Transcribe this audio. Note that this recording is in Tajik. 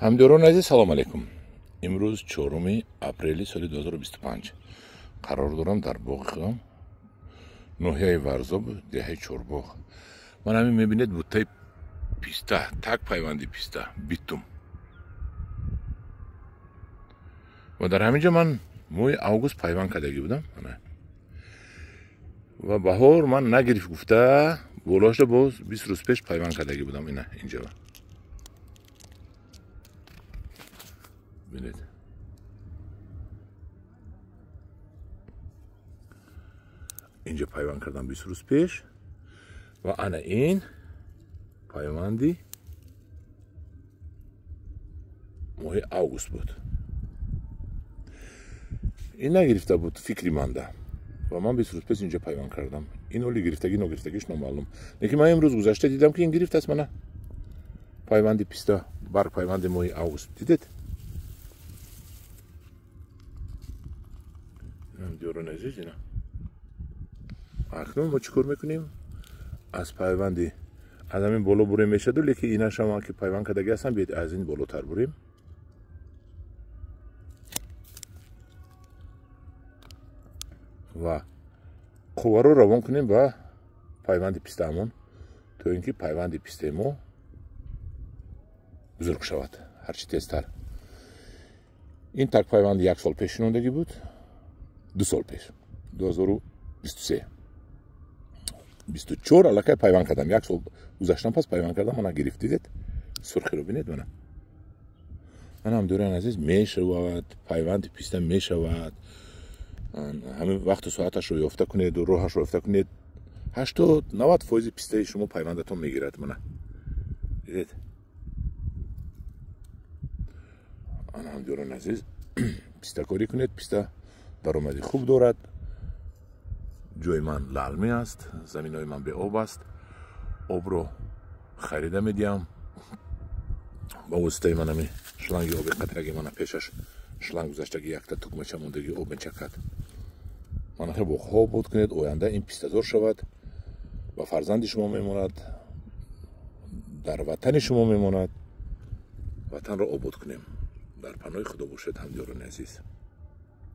Ҳамдиёрони азиз, салом алейкум. Имрӯз 4 апрели соли 2025 қарор дорам дар боғи худам, ноҳияи Варзоб, деҳаи Чорбоғ. Ман ҳамин мебинед буттаи писта, так пайванди писта, битум. Ва дар ҳамин ҷо ман моҳи август пайванд кардагӣ будам. Ва баҳор ман нагирифт гуфта, болоашро боз 20 рӯз пеш пайванд кардагӣ будам ина инҷо. Бинед. Инҷо пайванд кардам 20 рӯз пеш ва ана ин пайванди моҳи август буд. Ин нагирифта буд фикри манда ва ман 20 рӯз пеш инҷо пайванд кардам. Ин ҳоли гирифтагӣ ногирифтагиш номаълум. Лекин ман имрӯз гузашта дидам ки ин гирифтааст. Мана пайванди писта, барг пайванди моҳи август. Дидед? Диёрони азиз, ина акнун мо чӣ кор мекунем? Аз пайванди аз ҳамин боло бурем мешаду, лекин инашам ки пайванд кардагӣ ҳастам, биед аз ин болотар бурем. Ва қувваро равон кунем ба пайванди пистаамон, то ин ки пайванди пистаи мо бузург шавад ҳарчи тезтар. Ин так пайванди як сол пеш шинондагӣ буд, 2 сол пеш, 2023 24 аллакай пайванд кардам. Як сол гузаштан пас пайванд кардам, мана гирифт. Дидед? Сурхиро бинед. Мана мана ҳамдиёрони азиз, мешавад пайванди писта, мешавад. Ҳамин вақту соаташро ёфта кунеду роҳашро ёфта кунед, 80-90% пистаи шумо пайвандатон мегирад. Мана дидед? Ана ҳамдиёрони азиз, пистакорӣ кунед, писта даромади хуб дорад. Ҷои ман лалмӣ аст, заминҳои ман беоб аст. Обро харида медиҳам ба воситаи ман ҳамин шланги оби қатраги. Мана пешаш шланг гузаштаги, якта тугмача мондаги, об мечакад. Мана хел боғҳо обод кунед, оянда ин пистазор шавад, ба фарзанди шумо мемонад, дар ватани шумо мемонад. Ватанро обод кунем. Дар паноҳи Худо бошед, ҳамдиёрони азиз.